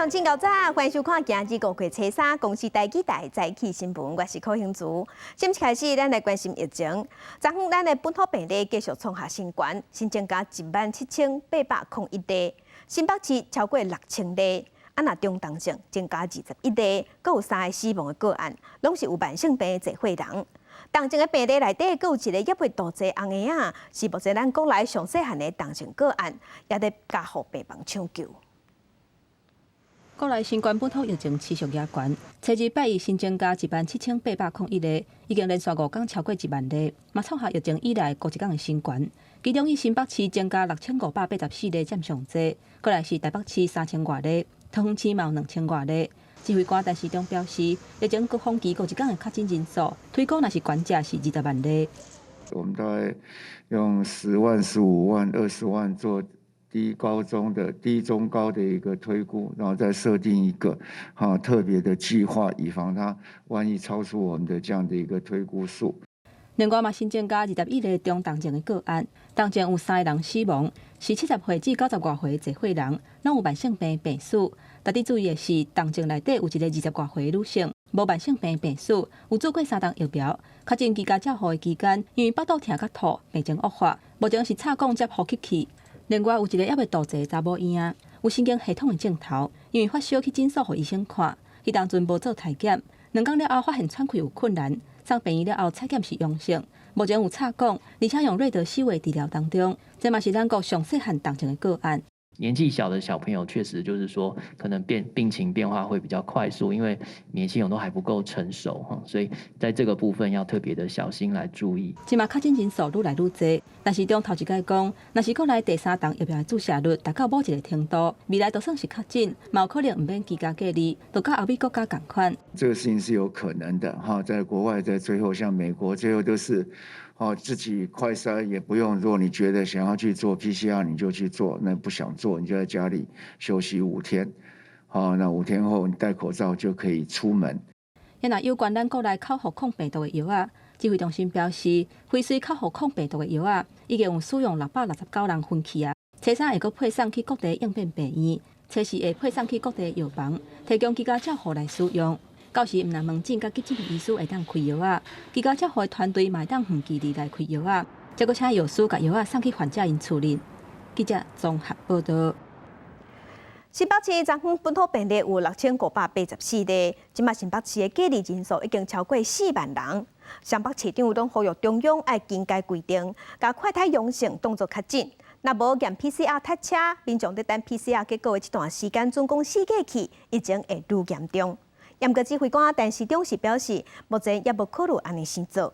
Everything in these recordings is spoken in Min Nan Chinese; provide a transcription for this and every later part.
鄉親𠢕早，歡迎收看今日五月初三公視台語台早起新聞，我是柯興竹。先開始，咱來關心疫情。昨昏咱的本土病例繼續創下新高，新增加17,801例，新北市超過6000例。啊，若中重症增加21例，閣有三个死亡的個案，攏是有慢性病的濟歲人。重症的病例內底，閣有一個猶未肚臍紅嬰仔，是目前咱國內上細漢的重症個案，也佇加護病房搶救。國內新冠本土疫情持續加懸，初二拜一新增加17,801例，已經連續5天超過1萬例，嘛創下疫情以來頭一工的新高。其中以新北市增加6584例佔上濟，過來是台北市3000外例，桃園市嘛有2000外例。指揮官陳時中表示，疫情高峰期頭一工的確診人數，推估若是懸者是20萬例。我們大概用10萬、15萬、20萬做低高中的低中高的一個推估，然後再設定一個哈特別的計劃，以防它萬一超出我們的這樣的一個推估數。另外嘛，新增加21例中重症的個案，重症有三個人死亡，是70歲至90外歲濟歲人，攏有慢性病病史。特別注意的是，重症內底有一個20外歲女性，無慢性病病史，有注過三針疫苗。確診居家照護的期間，因為腹肚疼佮吐，病情惡化，目前是插管接呼吸器。另外有一個猶未肚臍查某嬰仔，有神經系統的症頭，因為發燒去診所予醫生看，彼當陣無做篩檢，2工了後發現喘氣有困難，送病院了後採檢是陽性，目前有插管，而且用瑞德西韋治療當中，這嘛是咱國上細漢重症的個案。年紀小的小朋友確實就是說，可能病情變化會比較快速，因為免疫系統都還不夠成熟哈，所以在這個部分要特別的小心來注意。這馬確診人數愈來愈濟，但是中頭一擺講，若是國內第三針疫苗的注射率達到某一個程度，未來就算是確診，嘛有可能毋免居家隔離，就佮歐美國家仝款。這個事情是有可能的哈，在國外在最後，像美國最後都是。哦，自己快篩也不用。如果你覺得想要去做 PCR，你就去做；那不想做，你就在家裡休息五天。好，那5天後你戴口罩就可以出門。若有關咱國內口服抗病毒的藥仔，指揮中心表示，輝瑞口服抗病毒的藥仔已經有使用669人分去啊。初三會閣配送去各地應變病院，初四會配送去各地藥房，提供居家照護來使用。到時毋但門診佮急診的醫師會當開藥仔，居家照護的團隊嘛會當遠距離來開藥仔，再閣請藥師共藥仔送去患者𪜶厝裡。記者綜合報道。新北市昨昏本土病例有6584例，這馬新北市的隔離人數已經超過4萬人。雙北市長攏呼籲中央愛更改規定，共快篩陽性當作確診。若無驗 PCR 塞車，民眾佇等 PCR 結果的這段時間，準講死過去，疫情會愈嚴重。毋過指揮官陳時中是表示，目前猶無考慮按呢做。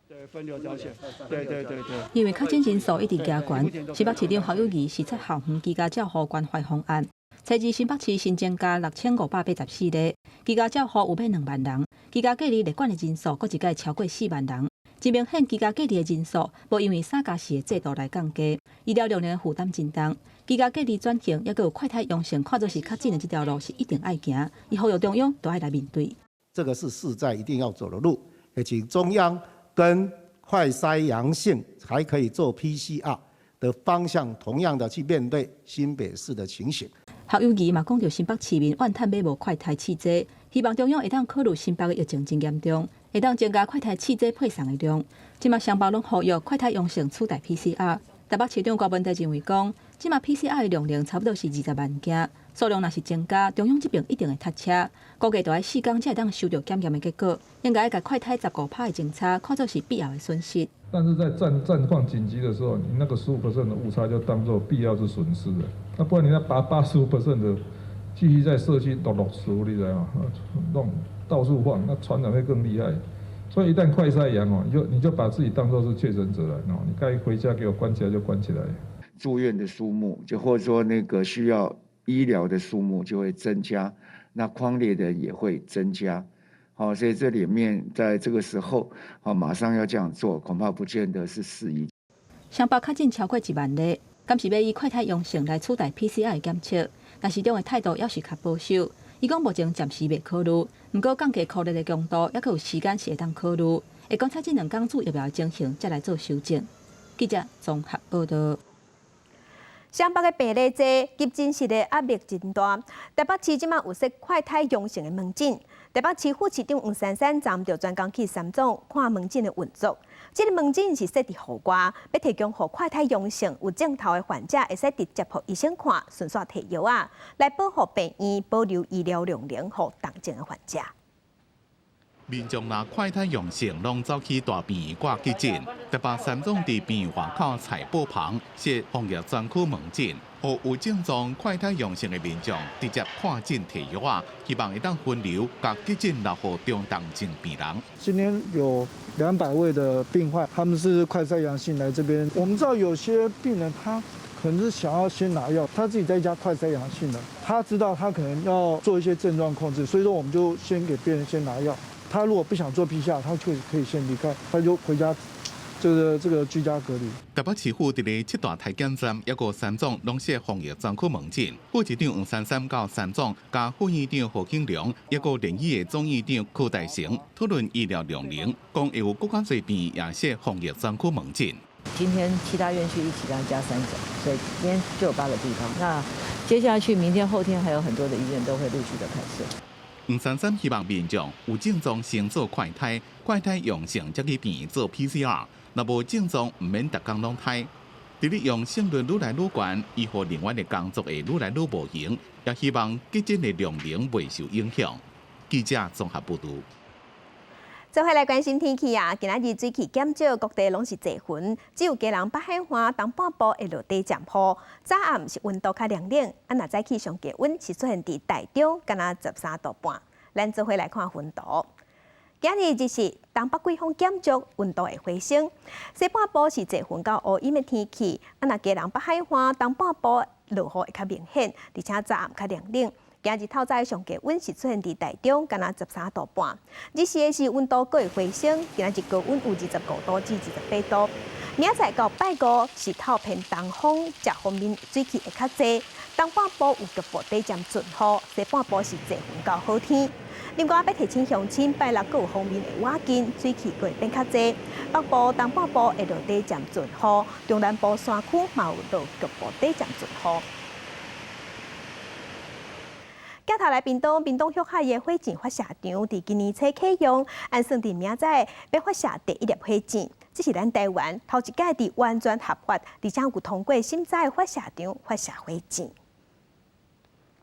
對，分流條線。對對對對。因為確診人數一直加懸，新北市長侯友宜視察校園居家照護關懷方案。初二新北市新增加6584例，居家照護有欲2萬人，居家隔離列管的人數閣一擺超過4萬人。真明顯，居家隔離的人數無因為3加4的制度來降低，醫療量能負擔真重。居家隔離轉型，猶閣有快篩陽性看做是確診的這條路是一定愛行，伊呼籲中央都愛來面對。這個是勢在一定要走的路，也請中央跟快篩陽性還可以做 PCR 的方向，同樣的去面對新北市的情形。侯友宜嘛講著新北市民怨嘆欲無快篩試劑，希望中央會當考慮新北的疫情真嚴重，會當增加快篩試劑配送的量。這馬雙北攏呼籲快篩陽性取代 PCR。台北市長柯文哲認為講，這馬 PCR 的量能差不多是20萬件，數量若是增加，中央這邊一定會塞車，估計著愛4工才會當收著檢驗的結果。應該共快篩15趴的誤差看做是必要的損失。但是在戰況緊急的時候，你那個15% 的誤差就當做必要之損失了。那不然你那85% 的繼續在社區陸陸續，你知道嗎？弄到處晃，那傳染會更厲害。所以一旦快篩陽哦，你就把自己當作是確診者了哦，你該回家給我關起來就關起來。住院的數目就或者說那個需要醫療的數目就會增加，那匡列的也會增加。好，所以這裡面在這個時候，好馬上要這樣做，恐怕不見得是適宜。雙北確診超過1萬例，敢是欲以快篩陽性來取代 PCR 檢測，但市長的態度猶是較保守。伊講目前暫時袂考慮，毋過降低箍熱的強度，猶閣有時間是會當考慮。會觀察這2工注疫苗的情形，再來做修正。記者綜合報道。雙北的病例濟，急診室的壓力真大。台北市這馬有設快篩陽性的門診，台北市副市長黃珊珊昨昏就專工去三總看門診的運作。這個門診是設佇戶外，欲提供予快篩陽性有症頭的患者，會使直接予醫生看，順紲提藥仔，來保護病院保留醫療量能予重症的患者。民眾若快篩陽性，攏走去大病院掛急診。台北三總佇病院外口菜脯旁設防疫專區門診，予有症狀快篩陽性的民眾直接看診提藥仔，希望會當分流，共急診留予中重症病人。今天有200位的病患，他們是快篩陽性來這邊。我們知道有些病人他可能是想要先拿藥，他自己在家快篩陽性的，他知道他可能要做一些症狀控制，所以說我們就先給病人先拿藥。他如果不想做 PCR，他就可以先離開，他就回家，這個居家隔離。台北市府佇咧七大篩檢站，抑閣三總攏設防疫專區門診。副市長黃珊珊到三總，佮副院長何慶良，抑閣聯醫的總院長柯大成討論醫療量能，講會有閣較濟病院也設防疫專區門診。今天七大院區一起加三總，所以今天就有八個地方。那接下去明天、後天還有很多的醫院都會陸續的開設。黃珊珊希望民眾有症狀先做快篩，快篩陽性才去病院做 PCR，若無症狀毋免逐工攏篩。佇咧陽性率愈來愈懸，醫護人員的工作會愈來愈無閒，也希望急診的量能袂受影響。記者綜合報導。做伙來關心天氣啊！今仔日水汽減少，各地攏是濟雲，只有基隆北海岸東半部會落短暫雨。早暗是溫度較涼冷，啊，若早起上低溫是出現佇台中，敢若13度半。咱做伙來看雲圖。今仔日就是東北季風減弱，溫度會回升。西半部是濟雲到烏陰的天氣，啊，若基隆北海岸東半部落雨會較明顯，而且早暗較涼冷。今日透早上低溫是出現佇台中，敢若13度半。日時的是溫度閣會回升，今仔日高溫有25度至28度。明仔載到拜五是透偏東風，這方面水汽會較濟。東半部有局部短暫陣雨，西半部是濟雲到好天。另外，欲提醒鄉親，拜六閣有鋒面會倚近，水汽閣會變較濟。北部、東半部會落短暫陣雨，中南部山區嘛有落局部短暫陣雨。鏡頭來屏東，屏東旭海的火箭發射場佇今年初啟用，按算佇明仔載欲發射第一粒火箭。這是咱台灣頭一擺佇完全合法，而且有通過審查的發射場發射火箭。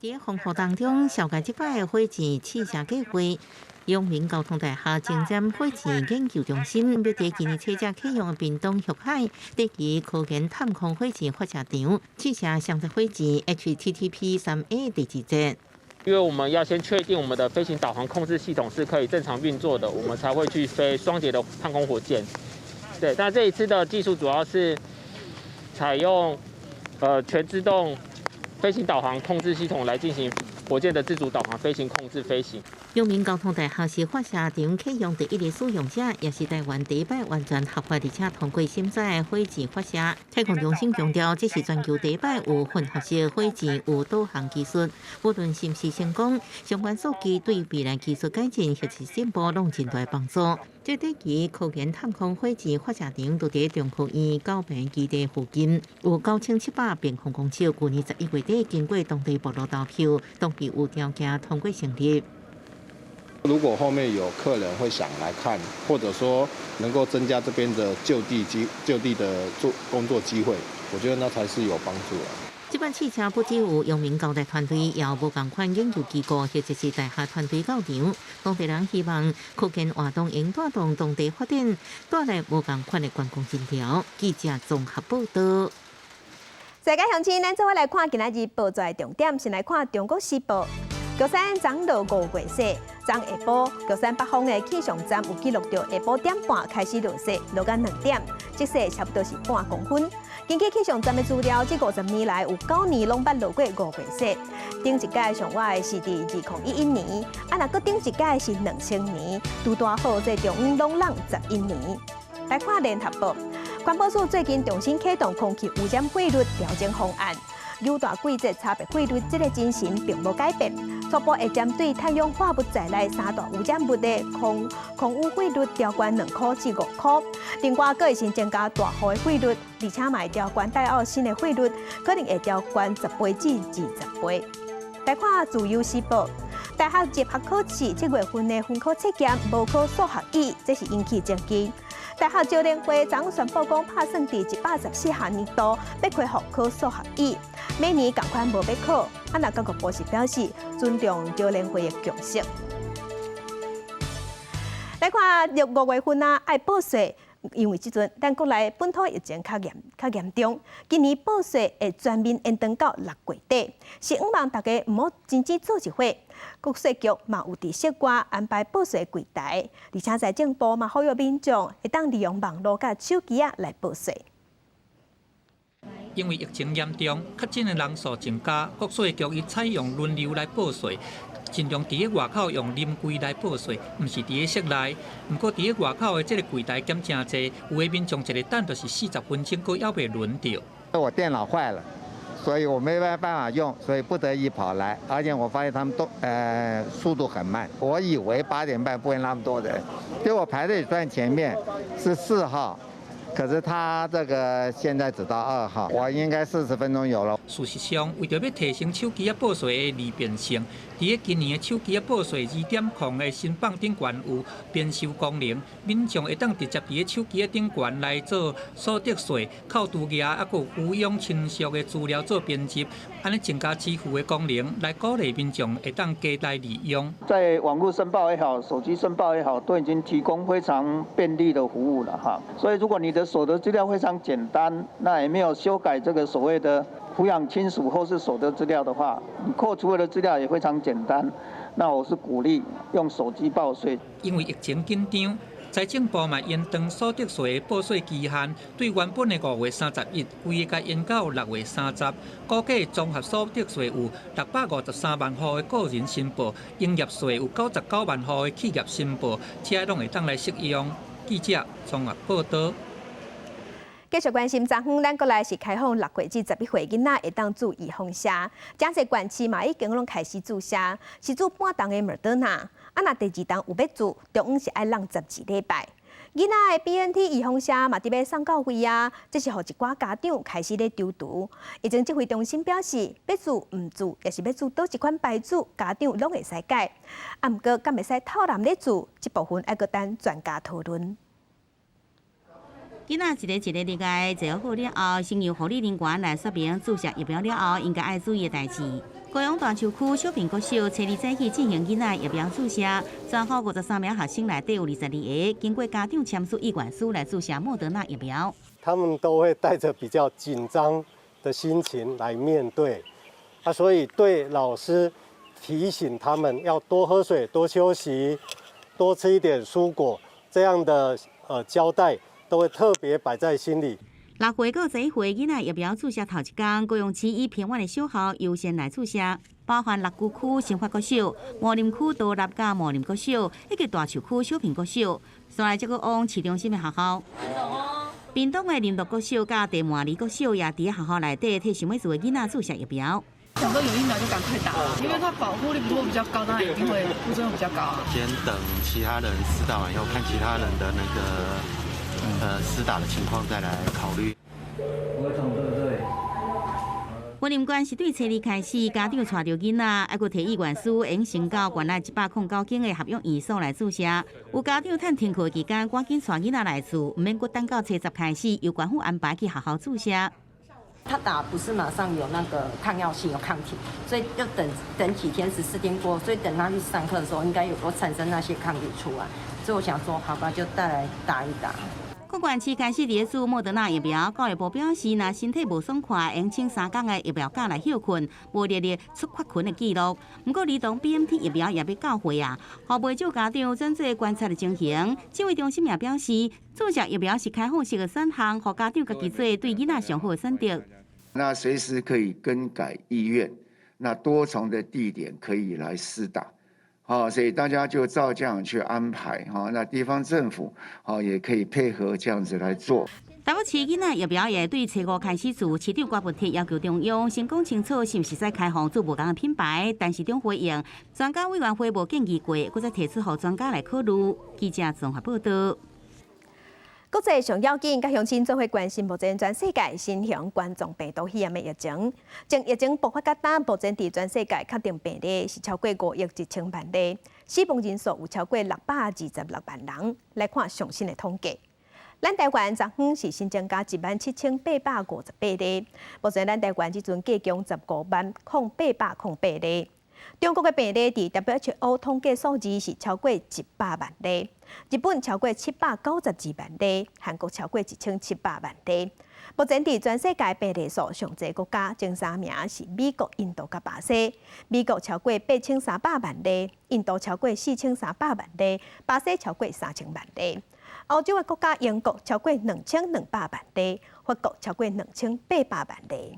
佇風雨當中，紹介這擺的火箭試射計劃。陽明交通大學前瞻火箭研究中心欲佇今年初才啟用的屏東旭海第一科研探空火箭發射場試射雙載火箭 HTTP 3A 第二節。因為我們要先確定我們的飛行導航控制系統是可以正常運作的，我們才會去飛雙節的探空火箭。對，那這一次的技術主要是採用全自動飛行導航控制系統來進行火箭的自主導航飛行控制飛行。陽明交通大學是發射場啟用第一個使用者，也是台灣第一擺完全合法而且通過審查的火箭發射。太空中心強調，這是全球第一擺有混合式火箭有導航技術。無論是毋是成功，相關數據對未來技術改進或是進步攏真大幫助。這短期科研探空火箭發射場就佇中科院九坪基地附近，有9700平方公尺。舊年11月底經過當地部落投票，當地有條件通過成立。如果後面有客人會想來看，或者說能夠增加這邊的就地的做工作機會，我覺得那才是有幫助的。這擺試射不只有陽明交大團隊，也有無仝款研究機構或者是大學團隊到場。當地人希望科研活動會帶動當地發展，帶來無仝款的觀光人潮。記者綜合報道。世界鄉親，咱做伙來看今仔日報紙的重點，先來看《中國時報》。玉山昨落五月雪，昨下晡玉山北方的氣象站有記錄到下晡點半開始落雪，落到2點，積雪差不多是半公分。根據氣象站的資料，這50年來有9年攏捌落過五月雪。頂一擺上晚的是佇2011年，啊，若閣頂一擺是2000年，拄拄好這中央攏攏11年。來看聯合報，環保署最近重新啟動空氣污染費率調整方案。扭大季節差別費率這个精神並無改變，初步會針對碳氧化物在內三大污染物的空污費率調懸2塊至5塊。另外，閣會先增加大戶的費率，而且嘛會調懸戴奧辛的費率，可能會調懸10倍至20倍。來看自由時報，大學入學考試7月份的分科測驗無考數學乙，這是引起爭議。大學招聯會昨宣布講，拍算佇114學年度欲恢復考數學乙，明年仝款無欲考。啊，若教育部是表示尊重招聯會的共識。來看六五月份啊，愛報稅，因為這陣咱國內本土疫情較嚴重，今年報稅會全面延長到6月底，是向望大家毋好真正做一伙。國稅局嘛有佇室外安排報稅櫃台，而且財政部嘛呼籲民眾會當利用網路佮手機仔來報稅。因為疫情嚴重，確診的人數增加，國稅局伊採用輪流來報稅。盡量佇咧外口用臨櫃來報稅，毋是佇咧室內。毋過佇咧外口的這个櫃台減誠濟，有的民眾一个等就是40分鐘，閣猶未輪著。我電腦壞了，所以我沒辦法用，所以不得已跑來。而且我發現他們都速度很慢，我以為8點半不會那麼多人，結果排隊算前面是4號。可是他這個現在只到2號，我應該40分鐘有了。事實上，為著欲提升手機仔報稅的利便性，佇咧今年的手機仔報稅2.0的申報頂懸有編收功能，民眾會當直接佇咧手機仔頂懸來做所得稅、扣除額，抑閣有撫養親屬的資料做編輯，按呢增加支付的功能，來鼓勵民眾會當加來利用。在網路申報也好，手機申報也好，都已經提供非常便利的服務了哈。所以如果你的所得資料非常簡單，那也沒有修改這個所謂的撫養親屬或是所得資料的話，你扣除的資料也非常簡單。那我是鼓勵用手機報稅。因為疫情緊張，財政部嘛延長所得稅的報稅期限，對原本的5月31，規个共延到6月30。估計綜合所得稅有653萬戶的個人申報，營業稅有99萬戶的企業申報，這攏會當來適用。記者綜合報導。繼續關心，昨昏咱國內是開放6歲至11歲囡仔會當注預防射，誠濟縣市嘛已經攏開始注射，是注半劑的莫德納。啊，若第二劑有欲注，中央是愛櫳12禮拜。囡仔的 BNT 預防射嘛佇欲送到位啊，這是予一寡家長開始咧躊躇。疫情指揮中心表示，欲注毋注，抑是欲注佗一款牌子，家長攏會使改。啊，毋過敢會使透濫咧注，這部分愛閣等專家討論。囡仔一个一个入來，坐好了後，先由護理人員來說明注射疫苗了後應該愛注意的代誌。高雄大樹區小平國小初二早起進行囡仔疫苗注射，全校53名學生內底有22個，經過家長簽署意願書來注射莫德納疫苗。他們都會帶着比較緊張的心情來面對，啊，所以對老師提醒他們要多喝水、多休息、多吃一點蔬果，這樣的交代，都會特別擺在心裡。 6歲到11歲囡仔疫苗注射頭一工，高雄市以偏遠的小學優先來注射，包含六龜區新發國小、武林區多立佮武林國小以及大樹區小平國小，煞來這閣往市中心的學校。屏東的林樂國小佮地麻里國小也佇學校內底替想欲注的囡仔注射疫苗。想說有疫苗就趕快打，因為它保護力如果比較高，當然一定會副作用比較高。先等其他人施打完以後，看其他人的那個施打的情況再來考慮。不會痛對不對？雲林縣是對初二開始，家長帶著囡仔，猶閣提意願書，會用先到縣內109間的合約院所來注射。有家長趁停課期間，趕緊帶囡仔來注，毋免閣等到初十開始，由縣府安排去學校注射。他打不是馬上有那個抗藥性、有抗體，所以要等等幾天，14天過，所以等他去上課的時候，應該有產生那些抗體出來。所以我想說，好吧，就帶來打一打。各縣市開始佇咧注莫德納疫苗，教育部表示，若身體無爽快，會請3工的疫苗假來歇睏，無列入出缺勤的記錄。毋過，兒童 BNT 疫苗也欲到貨啊，予袂少家長轉做觀察的情形。指揮中心也表示，注射疫苗是開放式的選項，予家長家己做對囡仔上好的選擇。那隨時可以更改意願，那多重的地點可以來施打。好，所以大家就照這樣去安排哈。那地方政府也可以配合這樣子來做。台北市囡仔疫苗也對初五開始做，市長郭文鐵要求中央先講清楚是毋是使開放做無仝的品牌，但市長回應專家委員會無建議過，閣再提出予專家來考慮。記者綜合報道。國際上要緊，佮鄉親做伙關心目前全世界新型冠狀病毒肺炎的疫情。從疫情爆發到今，目前佇全世界確定病例是超過5億1000萬例，死亡人數有超過626萬人。來看上新的統計，咱台灣昨昏是新增加17,858例，目前咱台灣這陣計共150,808例。中國的病例佇 WHO 統計數字是超過100萬例，日本超過792萬例，韓國超過1700萬例。目前佇全世界病例數上濟國家前三名是美國、印度佮巴西。美國超過8300萬例，印度超過4300萬例，巴西超過3000萬例。歐洲的國家英國超過2200萬例，法國超過2800萬例。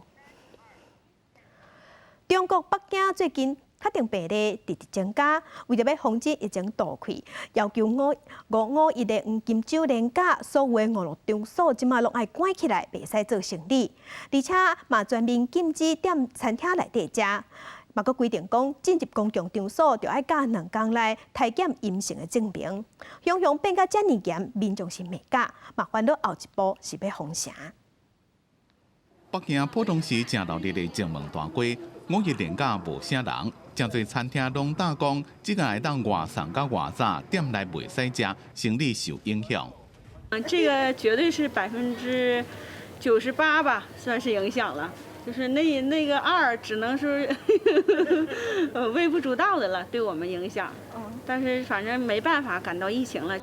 中國北京最近確定病例直直增加，為著欲防止疫情導開，要求五五五一的黃金週連假，所有的娛樂場所這馬攏愛關起來，袂使做生意，而且嘛全面禁止踮餐廳內底食，嘛閣規定講進入公共場所著愛佮兩工內篩檢陰性的證明。雄雄變甲遮爾嚴，民眾是袂敢，嘛煩惱後一步是欲封城。北京浦東市正熱鬧的前門大街，五一連假無啥人，誠濟餐廳攏焦講，這個會當外送佮外送，店內袂使食，生意受影響。嗯，這個絕對是98%吧，算是影響了。就是那個二，只能是微不足道的了，對我們影響。但是反正沒辦法，趕到疫情了。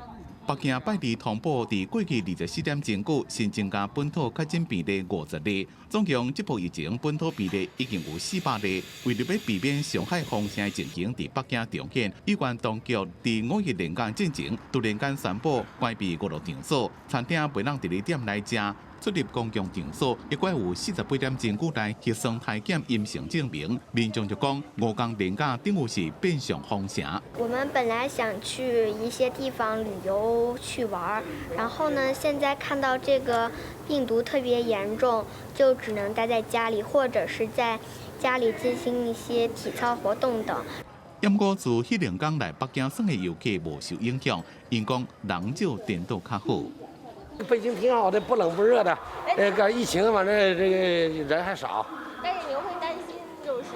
北京拜二通報，佇過去24點鐘久新增加本土確診病例50例，總共這波疫情本土病例已經有400例。為著欲避免上海封城的情形佇北京重現，有關當局佇五一連假進前突然間宣布關閉娛樂場所，餐廳袂當佇咧店內食。出入公共場所，抑閣有48點鐘久內核酸篩檢陰性證明。民眾就講，5天連假等於是變相封城。我們本來想去一些地方旅遊去玩，然後呢，現在看到這個病毒特別嚴重，就只能待在家裡，或者是在家裡進行一些體操活動等。毋過自彼兩工來北京耍的遊客無受影響，𪜶講人少顛倒較好。北京挺好的，不冷不熱的。那個疫情反正這個人還少。但是您會擔心就是？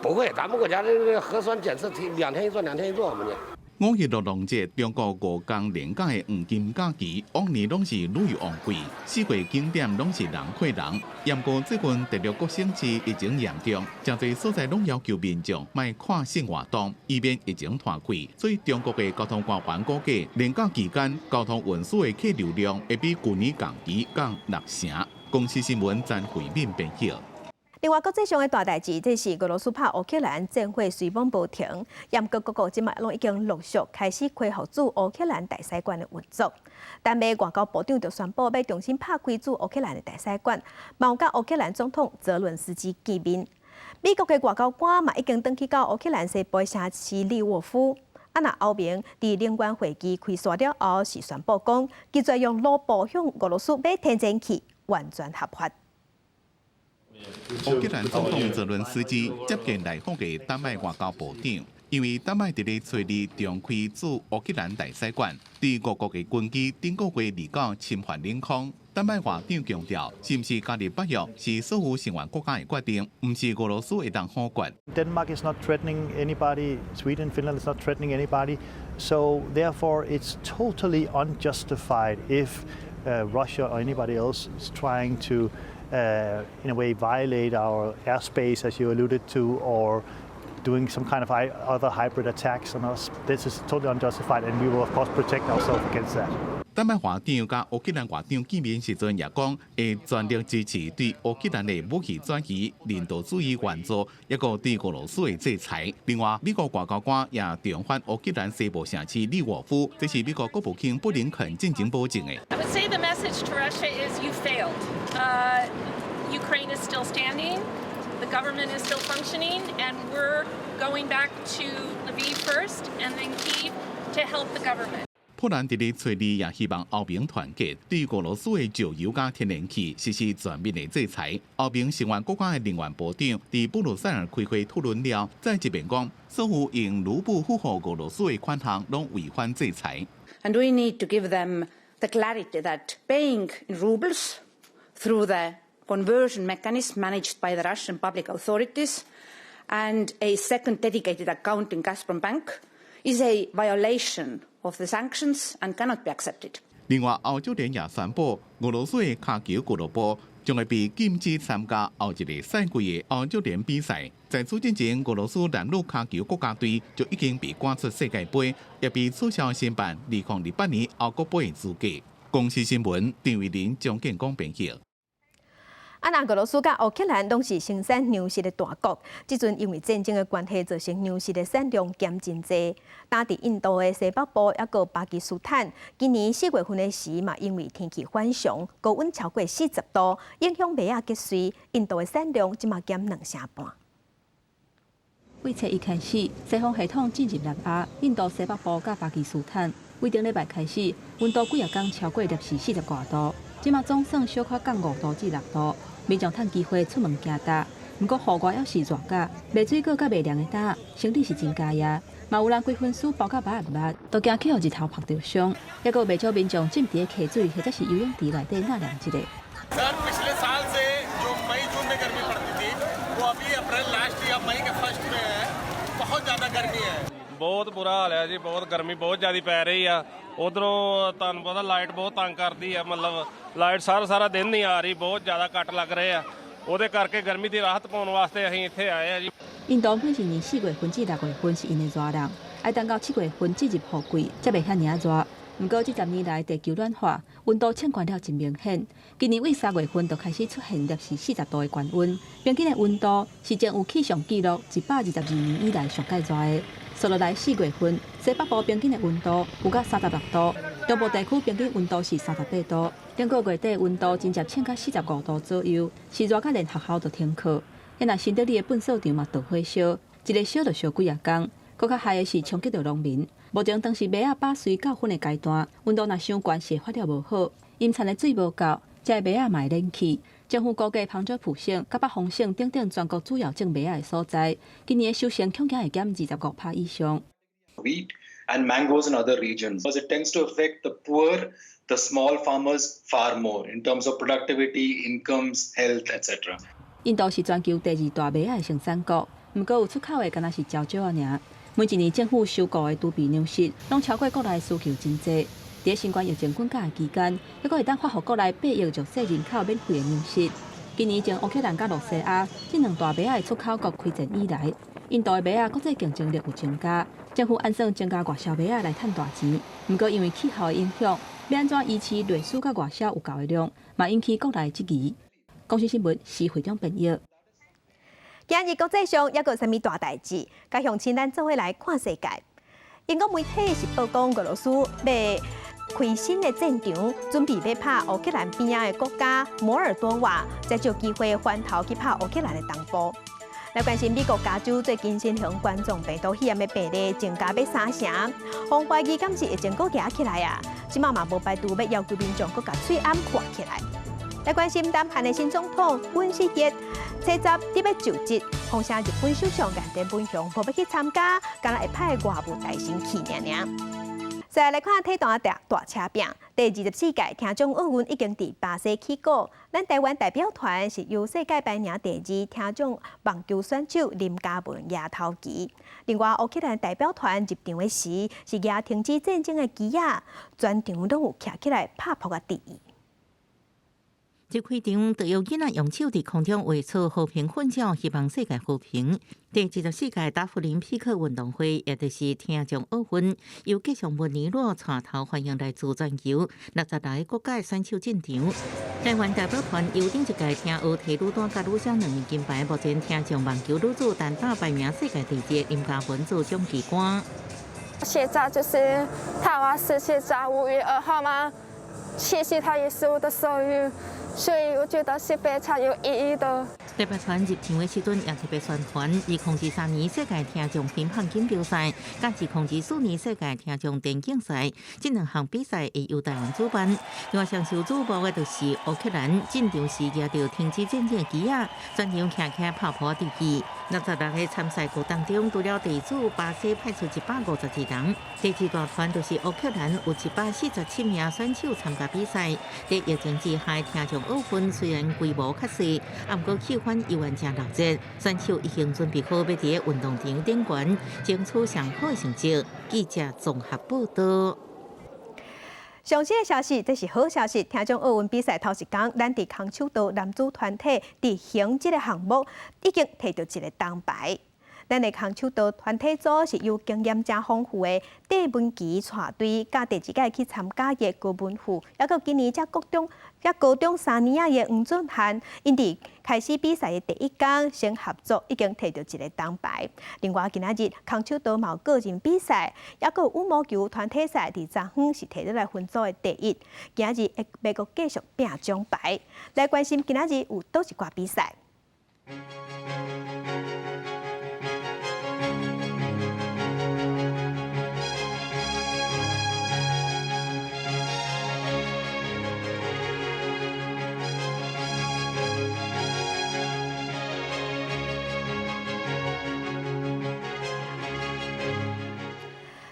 不會，咱們國家這個核酸檢測兩天一做，兩天一做，我們這。五一勞動節，中國五工連假的黃金假期，往年攏是旅遊旺季，四月景點攏是人看人。毋過最近大陸各省市疫情嚴重，誠濟所在攏要求民眾莫跨省活動，以免疫情拖開。所以中國的交通官員估計，連假期間交通運輸的客流量會比舊年同期降六成。公視新聞詹慧敏編譯。另外，國際上的大代誌，這是俄羅斯拍烏克蘭戰火雖罔無停，毋過各國這馬攏已經陸續開始恢復駐烏克蘭大使館的運作。丹麥外交部長就宣布欲重新拍開駐烏克蘭的大使館，嘛有佮烏克蘭總統澤倫斯基見面。美國的外交官嘛已經轉去到烏克蘭西部城市利沃夫。啊，若歐盟佇能源會議開煞了後，是宣布講，拒絕用盧布向俄羅斯買天然氣，完全合法。烏克蘭總統澤倫斯基接見來訪的丹麥外交部長，因為丹麥佇咧初二重開駐烏克蘭大使館，對俄國的軍機頂個月29侵犯領空。丹麥外長強調，是毋是加入北約是所有成員國家的決定，毋是俄羅斯會當否決。 Denmark is not threatening anybody. Sweden, Finland is not threatening anybody. So therefore, it's totally unjustified if Russia or anybody else is trying to, in a way, violate our airspace, as you alluded to, or doing some kind of other hybrid attacks on us. This is totally unjustified, and we will, of course, protect ourselves against that. 丹麥外長佮烏克蘭外長見面時陣也講，會全力支持對烏克蘭的武器轉移、人道主義援助，抑閣對俄羅斯的制裁。另外，美國外交官也重返烏克蘭西部城市利沃夫，這是美國國務卿布林肯進前保證的。 I would say the message to Russia is you failed. Ukraine is still standing, the government is still functioning, and we're going back to Lviv first and then Kyiv to help the government. 波蘭佇咧催你也希望歐盟團結，對俄羅斯的石油佮天然氣實施全面的制裁。歐盟成員國家的能源部長佇布魯塞爾開會討論了，再一遍講，所有用盧布付予俄羅斯的款項攏違反制裁。 And we need to give them the clarity that paying in rubles through the conversion mechanism managed by the Russian public authorities and a second dedicated account in Gazprom Bank is a violation of the sanctions and cannot be accepted. 另外，歐足聯也宣布，俄羅斯的跤球俱樂部將會被禁止參加後一個賽季的歐足聯比賽。在此之前，俄羅斯男女跤球國家隊就已經被趕出世界盃，也被取消申辦2028年歐國盃的資格。公視新聞，陳慧琳、張建光編譯。啊，若俄羅斯佮烏克蘭攏是生產糧食的大國，這陣因為戰爭的關係，造成糧食的產量減真濟。當佇印度的西北部，抑閣巴基斯坦，今年4月份的時嘛，因為天氣反常，高溫超過40度，影響麥仔結穗，印度的產量這馬減2成半。為初一開始，西方系統進入南亞、印度西北部佮巴基斯坦，為頂禮拜開始，溫度幾仔工超過攝氏40外度，這馬總算小可降5度至6度。民眾趁機會出門行踏，毋過戶外猶是熱甲，賣水果佮賣涼的擔，生理是真佳呀。嘛有人規身軀包甲密密，都驚去予日頭曝著傷。抑閣有袂少民眾浸佇咧溪水或者是游泳池內底納涼一下。 Sir, पिछले साल से जो मई जून में गर्मी पड़ती थी वो अभी अप्रैल लास्ट या मई के फर्स्ट में है, बहुत ज़्यादा गर्मी है। ਬਹੁਤ ਬੁਰਾ ਹਾਲ ਹੈ ਜੀ, ਬਹੁਤ ਗਰਮੀ ਬਹੁਤ ਜ਼ਿਆਦਾ ਪੈ ਰਹੀ ਆ। ਉਧਰੋਂ ਤੁਹਾਨੂੰ ਪਤਾ ਲਾਈਟ ਬਹੁਤ ਤੰਗ ਕਰਦੀ ਆ, ਮਤਲਬ ਲਾਈਟ ਸਾਰਾ ਸਾਰਾ ਦਿਨ ਨਹੀਂ ਆ ਰਹੀ, ਬਹੁਤ ਜ਼ਿਆਦਾ ਕੱਟ ਲੱਗ ਰਹੇ ਆ। ਉਹਦੇ ਕਰਕੇ ਗਰਮੀ ਦੀ ਰਾਹਤ ਪਾਉਣ ਵਾਸਤੇ ਅਸੀਂ ਇੱਥੇ ਆਏ ਆ ਜੀ। 印度每一年4月份至6月份是𪜶的熱日，愛等到7月份進入雨季，才袂遐爾仔熱。毋過這10年來地球暖化，溫度升懸了真明顯。今年為3月份就開始出現攝氏40度的高溫，平均的溫度是前有氣象記錄122年以來上蓋熱的。紲落來4月份，西北部平均的溫度有到36度，中部地區平均溫度是38度。頂個月底溫度真正衝到45度左右，是熱到連學校都停課。遐若新德里的糞掃場嘛著火燒，一個燒就燒幾仔工。閣較害的是衝擊著農民。目前當時麥仔把穗到粉的階段，溫度若傷懸，是發了無好，𪜶產的水無夠，這麥仔嘛會冷去。政府估計，旁遮普省、佮北方省等等全國主要種麥仔的所在，今年的收成恐驚會減25%以上。 Wheat and mangoes in other regions, because it tends to affect the poor, the small farmers far more in terms of productivity, incomes, health, etc. 印度是全球第二大麥仔的生產國，毋過有出口的敢若是蕉少仔爾。每一年政府收購的儲備糧食，攏超過國內需求真濟。佇新冠疫情滾價的期間，猶閣會當發予國內8億弱勢人口免費的糧食。今年從烏克蘭佮露西亞這兩大麥仔的出口國開戰以來，印度的麥仔國際競爭力有增加，政府按算增加外銷麥仔來趁大錢。毋過因為氣候的影響，欲按怎維持內需佮外銷有夠的量，嘛引起國內質疑。公視新聞施會長編譯。今日國際上猶閣有啥物大代誌？佮鄉親咱做伙來看世界。英國媒體是報講俄羅斯欲開新的戰場，準備欲拍烏克蘭邊仔的國家摩爾多瓦，才藉機會翻頭去拍烏克蘭的東部。來關心美國加州最近新型冠狀病毒肺炎的病例增加欲3成，予懷疑敢是疫情閣夯起來啊？這馬嘛無排除欲要求民眾閣共喙罨蓋起來。來關心南韓的新總統尹錫悅，初十佇欲就職，風聲日本首相岸田文雄無欲去參加，敢若會派外務大臣去爾爾。再來看體壇大大車拼，第24屆聽障奧運已經佇巴西起鼓。咱台灣代表團是由世界排名第二聽障網球選手林嘉文舉頭旗。另外，烏克蘭代表團入場的時是舉停止戰爭的旗仔，全場攏有徛起來拍撲仔致意。這開場就有囡仔用手佇空中畫出和平奮棹，希望世界和平。第24屆達芙林匹克運動會，也就是聽障奧運，由吉祥物尼諾帶頭歡迎來自全球66個國家的選手進場。台灣代表團由頂一屆聽奧提女單佮女雙兩面金牌，目前聽障網球女子單打排名世界第一林嘉文做掌旗官。現在就是台灣是現在5月2號嘛，其實它也是我的生日。所以我覺得是非常有意義的。代表团入场的时阵也特别宣传，2023年世界听障乒乓锦标赛，佮2024年世界听障电竞赛，这两项比赛会由台湾主办。另外，上受瞩目的就是乌克兰进场时举著停止战争的旗仔，全场徛起拍噗致意。66个参赛国当中，除了地主巴西派出152人，第二大团就是乌克兰，有147名选手参加比赛。在疫情之下，听障奥运虽然规模较细，啊，毋过气氛依然真热闹，选手已经准备好欲伫运动场顶悬争取上好的成绩。记者综合报道。上新的消息，这是好消息。听讲奥运比赛头一工，咱伫空手道男子团体伫行这个项目已经摕到一个铜牌。咱的空手道团体组是由经验诚丰富的戴文琪带队，佮第二届去参加的高文富，抑阁今年才国中、才高中3年仔的黄俊翰，𪜶伫开始比赛的第一工先合作，已经摕到一个铜牌。另外，今仔日空手道嘛有个人比赛，抑阁有羽毛球团体赛，伫昨昏是摕倒来分组的第一。今仔日会欲阁继续拼奖牌。来关心今仔日有佗一寡比赛。